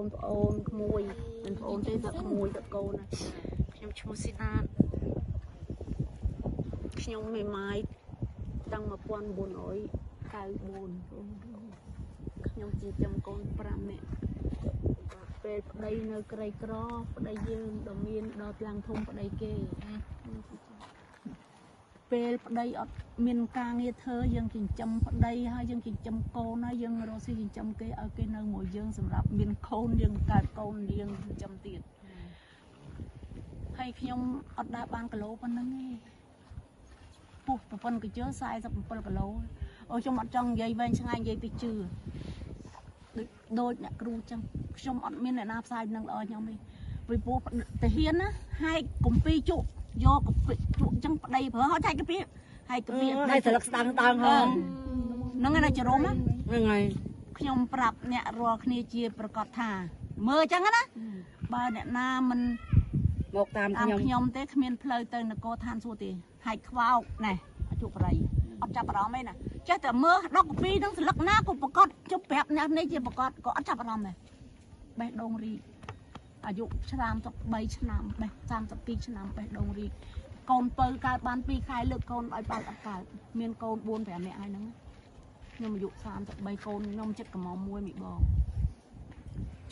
បងប្អូនក្មួយមិនប្អូនទេតែក្មួយតែកូនណាខ្ញុំឈ្មោះស៊ីណាតខ្ញុំមេម៉ាយតាំង1994ខ្ញុំចិញ្ចឹមកូន5នាក់ពេលប្តីនៅក្រីក្រប្តីយើងដល់មានដល់ឡើងធំប្តីគេពេលប្តីអត់មានការងារធ្វើយើងចិញ្ចឹមប្តីហើយយើងចិញ្ចឹមកូនហើយយើងរកស៊ីចិញ្ចឹមគេឲ្យគេនៅមួយយើងសម្រាប់មានកូនយើងកើតកូនយើងចិញ្ចឹមទៀតហើយខ្ញុំអត់ដើរបានគីឡូប៉ុណ្្នឹងទេពោះប្រពន្ធកជើ47គីឡូអូខ្ញុំអត់ចង់និយាយវែងឆ្ងាយនិយាយពីជឿដូចអ្នកគ្រូចឹងខ្ញុំអត់មានអ្នកណាផ្សាយនឹងល្អខ្ញុំទេពីព្រោះតាហ៊ានណាហែកកំពីជក់យកកំពីជក់ចឹងប្តីប្រើហើយហែកកំពីហែកកំពី ហើយស្លឹកស្ដាងស្ដាងហង ហ្នឹងឯណាចរមហ្នឹងហើយខ្ញុំប្រាប់អ្នករាល់គ្នាជាប្រកាសថាមើលចឹងណាបើអ្នកណាមិនមកតាមខ្ញុំខ្ញុំទេគ្មានផ្លូវទៅនគរឋានសួគ៌ទេហែកខ្វោកណែជក់បរិយអត់ចាប់អារម្មណ៍ទេណាចេះតែមើលដកកាពីនឹងស្លឹកណាក៏ប្រកាសជប់ប្រាប់អ្នកនេះជាប្រកាសក៏អត់ចាប់អារម្មណ៍ដែរបេះដូងរីកអាយុ33ឆ្នាំបេះ32ឆ្នាំបេះដូងរីកកូនពៅកើតបាន2ខែលើកកូនឲ្យបើកអត់កើតមានកូន4 5នាក់ហើយហ្នឹងខ្ញុំអាយុ33កូនខ្ញុំចិត្តកំមុំមួយមីបង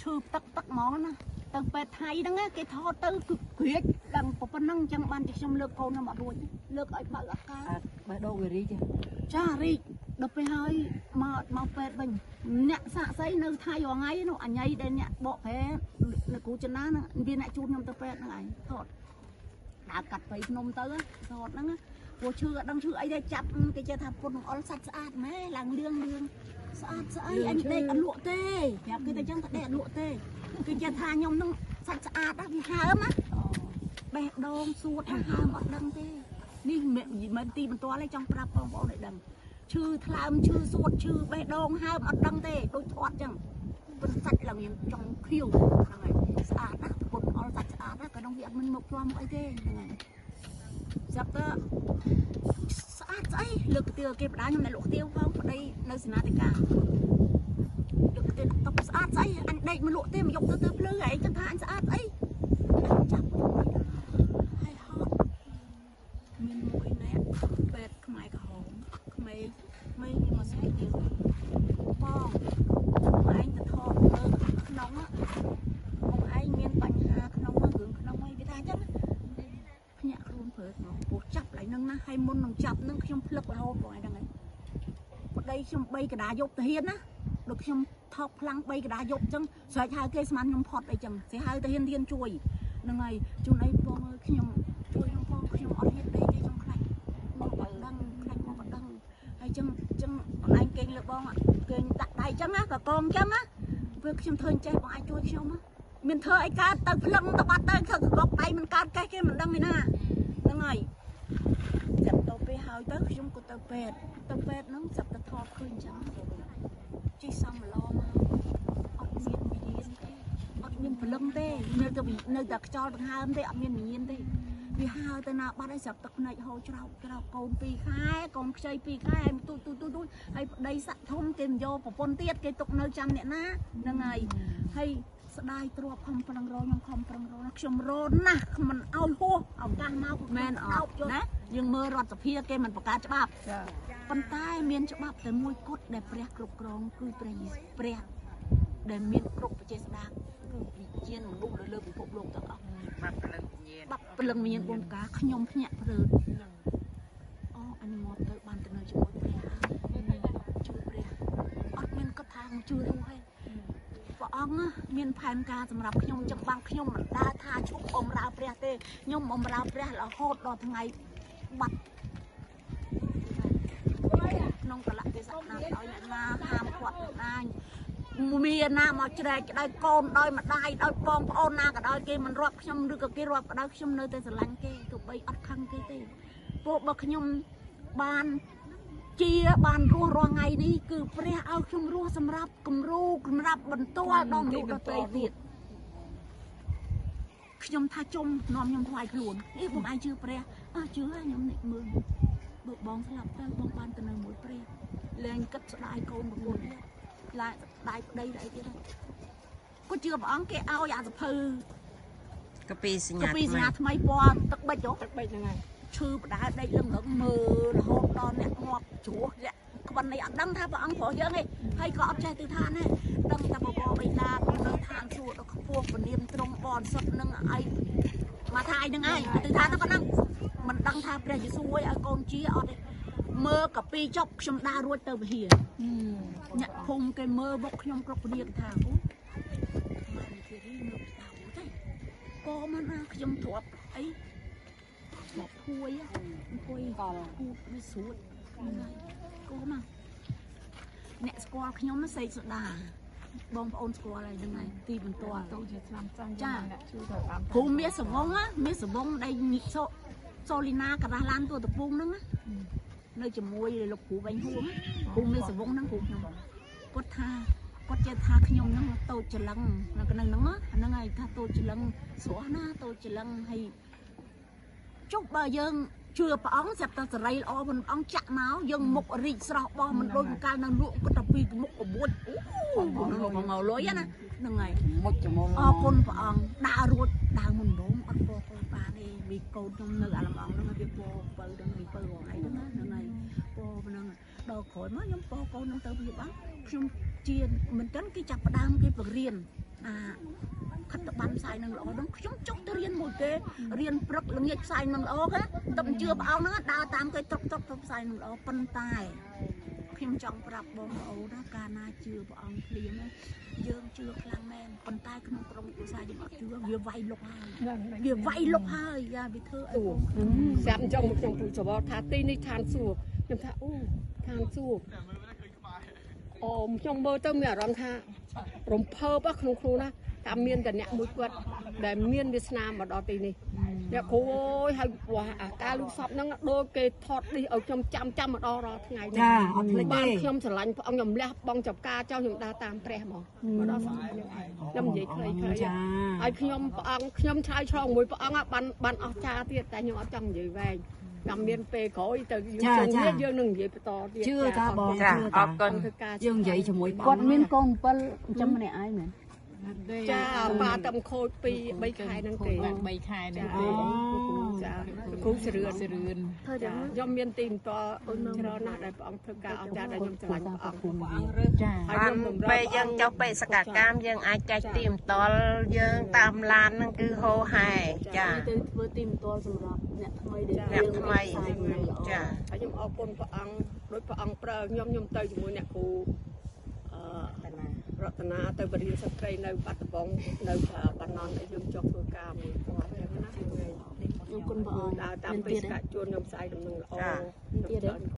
ឈឺទឹកទឹកហ្មងណាទៅពេទ្យថៃហ្នឹងគេថតទៅគឺក្រៀកដល់ប៉ុណ្ណឹងអញ្ចឹងបានជាខ្ញុំលើកកូនខ្ញុំអត់រួចលើកឲ្យបើកអត់កើតបេះដូងវារីកចារីកដល់ពេលហើយមកពេទ្យវិញអ្នកសាក់សីនៅថៃរាល់ថ្ងៃនោះអញដែលអ្នកបកប្រែអ្នកគ្រូចនាហ្នឹងវាអ្នកជូនខ្ញុំទៅពេទ្យហ្នឹងឯងថតដើរកាត់ព្រៃភ្នំទៅថតហ្នឹងព្រោះឈឺអត់ដឹងឈឺអីទេចាប់គេចេះថាពុនអុលសាច់ស្អាតម៉ែឡើងលឿងលឿងស្អាតស្អីអញដេកអត់លក់ទេប្រាប់គេតែចឹងថាដេកអត់លក់ទេគេចេះថាខ្ញុំនឹងសាច់ស្អាតណាវាហើមណាបេះដូងសួតហើមអត់ដឹងទេនេះមិនទីបន្ទាល់ទេចង់ប្រាប់បងប្អូនឲ្យដឹងឈឺថ្លើមឈឺសួតឈឺបេះដូងហើមអត់ដឹងទេដូចធាត់ចឹងប៉ុន្តែសាច់ឡើងយើងចង់ខៀវហ្នឹងហើយស្អាតណាពុនអល់សាច់ស្អាតណាក៏ក្នុងវាអត់មានមកផ្លំអីទេហ្នឹងហើយស្រាប់តែស្អាតស្អីលើកទៀវគេបដាខ្ញុំនៅលក់ទៀវផងប្តីនៅសេនាធិការលើកទៀវតុបស្អាតស្អីអញដេកមកលក់ទេមកយកទៅភ្លឺឯងចឹងថាអញស្អាតស្អីចាប់ហើយហត់មានមួយអ្នកពេទ្យខ្មែរក្រហមក្មេងក្មេងមកស្អីទៀតបងឯងទៅថតមើលក្នុងបងឯងមានបញ្ហាក្នុងរឿងក្នុងអីវាថាអញ្ចឹងភ្ញាក់ខ្លួនព្រឺហ្មងពោះចាប់ឡើយនឹងណាហើយមុននឹងចាប់នឹងខ្ញុំភ្លឹករហូតបងឯងហ្នឹងឯងប្តីខ្ញុំ3កដាយប់ទៅហ៊ានណាដូចខ្ញុំថោកផ្លាំង3កដាយប់អញ្ចឹងស្រែកហៅគេស្មានខ្ញុំផត់អីចឹងគេហៅទៅហ៊ានហ៊ានជួយហ្នឹងហើយជូនអីបងអើយខ្ញុំជួយខ្ញុំផងខ្ញុំអត់ហ៊ានដេកទេខ្ញុំខ្លាចមកអត់ដឹងខ្លាចមកអត់ដឹងហើយចឹងចឹងអនឯងគេងលើបងគេងដាក់ដៃចឹងណាកកងចឹងណាពេលខ្ញុំធ្វើចេះបងអាចជួយខ្ញុំមានធ្វើអីកើតទៅភ្លឹងទៅបាត់ទៅធ្វើកកដៃមិនកើតកេះគេមិនដឹងឯណាហ្នឹងហើយចាប់ទៅពេលហើយទៅខ្ញុំក៏ទៅពេទ្យទៅពេទ្យហ្នឹងចាប់ទៅថតឃើញចឹងជិះសំឡមកអត់មានវិញ្ញាណទេអត់មានព្រលឹងទេនៅតែខ្យល់ដង្ហើមទេអត់មានវិញ្ញាណទេវាហើទៅណាបាត់ហើយស្រាប់ទឹកភ្នែកហូរច្រោកច្រោកកូន2ខែកូនខ្ចី2ខែហើយទូទូទូទូហើយប្តីសាក់ធំគេមិនយកប្រពន្ធទៀតគេទុកនៅចាំអ្នកណាហ្នឹងហើយហើយស្ដាយទ្របខំប្រឹងរខ្ញុំខំប្រឹងរខ្ញុំរណាស់មិនឲ្យហួសឱកាសមកមែនអត់ណាយើងមើលរដ្ឋសភាគេមិនបង្កើតច្បាប់ប៉ុន្តែមានច្បាប់តែមួយគត់ដែលព្រះគ្រប់គ្រងគឺព្រះដែលមានគ្រប់ប្រជាស្ដាគឺវិញ្ញាណមនុស្សនៅលើពិភពលោកទាំងអស់បាត់ព្រលឹងវិញ្ញាណបាត់ព្រលឹងវិញ្ញាណ4ប្រការខ្ញុំភ្ញាក់ព្រឺអូអញងាប់ទៅបានទៅនៅជាមួយព្រះជួយព្រះអត់មានគិតថាជួយរស់ទេព្រះអង្គមានផែនការសម្រាប់ខ្ញុំចឹងបានខ្ញុំមិនដើរថាឈប់បំរើព្រះទេខ្ញុំបំរើព្រះរហូតដល់ថ្ងៃបាត់ក្នុងកលៈទេសៈណាដោយអ្នកណាហាមគាត់ណាមានណាមកជ្រែកដោយកូនដោយម្ដាយដោយបងប្អូនណាក៏ដោយគេមិនរាប់ខ្ញុំឬក៏គេរាប់ក៏ដោយខ្ញុំនៅតែស្រឡាញ់គេទោះបីអត់ខឹងគេទេពួកបើខ្ញុំបានជាបានរស់រាល់ថ្ងៃនេះគឺព្រះឲ្យខ្ញុំរស់សម្រាប់គំរូសម្រាប់បន្ទាល់ដល់មនុស្សដទៃទៀតខ្ញុំថាជុំនាំខ្ញុំថ្វាយខ្លួននេះបងឯងជឿព្រះអើជឿហើយខ្ញុំនេះមើលបើបងស្លាប់ទៅបងបានទៅនៅមួយព្រះលែងគិតស្ដាយកូនប្រពន្ធទៀតឡាយស្ដាយប្តីអីទៀតហើយ គាត់ជឿព្រះអង្គគេឲ្យអាសភៅ កាពីសញ្ញា កាពីសញ្ញាថ្មីពណ៌ទឹកបិចហ៎ ទឹកបិចហ្នឹងហើយ ឈឺបដាដេកលឹងរឹងមើលរហូតដល់អ្នកងាប់ជ្រោះអ្នកក្បិននេះអត់ដឹងថាព្រះអង្គប្រុសយើងទេហើយក៏អត់ចេះទិដ្ឋានដែរដឹងតែបបរបិតានៅឋានសួគ៌ដ៏ខ្ពស់ពនាមត្រង់បនសុទ្ធនឹងអីមកថាអីនឹងឯងទិដ្ឋានទៅប៉ុណ្ណឹងមិនដឹងថាព្រះយេស៊ូវឲ្យកូនជាអត់ទេមើលកាពីចប់ខ្ញុំដើររួចទៅវិហារអ្នកភូមិគេមើលបុកខ្ញុំគ្រប់គ្នាគេថាអូម៉ែនេះគេរីមើលដើរទេក៏មិនណាខ្ញុំទ្រាប់អីមកភួយអង្គុយកលគូតវាស្រួចហ្នឹងហើយកូមកអ្នកស្គាល់ខ្ញុំសេកសូដាបងប្អូនស្គាល់ហើយហ្នឹងហើយទីបន្ទាល់ ទៅជាឆ្នាំចាស់ចាអ្នកជួយទៅតាម ព្រោះមាសសវងមាសសវងដែលសូលីណាករាស់ឡានទួតពូងហ្នឹងនៅជាមួយលោកគ្រូវែងហួងគ្រូមាសសវងហ្នឹងគ្រូខ្ញុំគាត់ថាគាត់ចេះថាខ្ញុំហ្នឹងតូចច្រឡឹងនៅក្នុងហ្នឹងហ្នឹងហើយថាតូចច្រឡឹងស្រស់ណាតូចច្រឡឹងហើយចុះបើយើងជឿព្រះអង្គស្រាប់តែសេរីល្អព្រះអង្គចាក់មកយើងមុខរីកស្រស់បោះមិនដូចកាលនៅលក់គាត់តែពីមុខក្បួចអូមកលុយណាហ្នឹងហើយ មុខច្មោល អរគុណព្រះអង្គដើររួចដើរមុនដំបូងអត់ពោកូនបានទេមីកូនខ្ញុំនៅអាឡំអងហ្នឹងវាពោបើដល់មីបើរងឯងហ្នឹងហ្នឹងហើយពោហ្នឹងដល់ក្រោយមកខ្ញុំពោកូនហ្នឹងទៅព្យាបាលខ្ញុំជាមិនទាន់គេចាប់ផ្ដើមគេបរៀនអាខិតបានផ្សាយនឹងល្អហ្នឹងខ្ញុំចុះទៅរៀនមួយគេរៀនព្រឹកល្ងាចផ្សាយនឹងល្អគេតែមិនជឿព្រះអង្គហ្នឹងដើរតាមគេត្រុកត្រុកទៅផ្សាយនឹងល្អប៉ុន្តែខ្ញុំចង់ប្រាប់បងប្អូនណាកាលណាជឿព្រះអង្គភ្លាមយើងជឿខ្លាំងមែនប៉ុន្តែក្នុងក្រុមគ្រួសារយើងអត់ជឿវាវាយលុកហើយវាវាយលុកហើយយ៉ាវាធ្វើឲ្យបង ស្រាប់អញ្ចឹងមកខ្ញុំពូសវថាទីនេះឋានសួគ៌ខ្ញុំថាអូឋានសួគ៌អូខ្ញុំមើលទៅមានអារម្មណ៍ថារំភើបក្នុងខ្លួនណាតែមានតែអ្នកមួយគាត់ដែលមានវាសនាមកដល់ទីនេះអ្នកគ្រូអើយហើយអាការលូកសពហ្នឹងដូចគេថតនេះឲ្យខ្ញុំចាំចាំមកដល់រាល់ថ្ងៃនេះ ចាអត់ភ្លេច បាន ទេ ខ្ញុំស្រឡាញ់ព្រះអង្គខ្ញុំលះបងចំការចោលខ្ញុំដើរតាមព្រះមកមកដល់ថ្ងៃនេះខ្ញុំនិយាយខ្លីៗ ចា ហើយខ្ញុំព្រះអង្គខ្ញុំឆ្លើយឆ្លងមួយព្រះអង្គបានបានអស់ចាទៀតតែខ្ញុំអត់ចង់និយាយវែងខ្ញុំមានពេលក្រោយទៅយើងជុំគ្នាយើងនឹងនិយាយបន្តទៀត ជឿតាបង ចា ជឿតា អរគុណ ធ្វើការ យើងនិយាយជាមួយ គាត់មានកូន7ចិញ្ចឹមម្នាក់ឯងមែន ចាប៉ាតំខូច2 3ខែហ្នឹងទេ 3ខែហ្នឹងទេ ចាគ្រូសរឿន សរឿន ចាខ្ញុំមានទីបន្តច្រើនណាស់ដែលព្រះអង្គធ្វើការអស្ចារ្យដែលខ្ញុំស្រឡាញ់ព្រះអង្គ ចា ហើយ បាន ខ្ញុំតម្រូវ ពេលយើងចុះបេសកកម្មយើងអាចចែកទីមតលយើងតាមឡានហ្នឹងគឺហោហែចា ទៅធ្វើទីបន្ទាល់សម្រាប់អ្នកថ្មីដែល អ្នកថ្មីចា ហើយខ្ញុំអរគុណព្រះអង្គដោយព្រះអង្គប្រើខ្ញុំខ្ញុំទៅជាមួយអ្នកគ្រូអឺរតនាទៅបរិញ្ញាស្ត្រីនៅបាត់ដំបងនៅបាណន់ដែលយើងចុះធ្វើការមួយគាត់ចឹងណា ខ្ញុំគុណព្រះអង្គ ដើរតាមបេសកជនខ្ញុំផ្សាយដំណឹងល្អ ទៀតទេ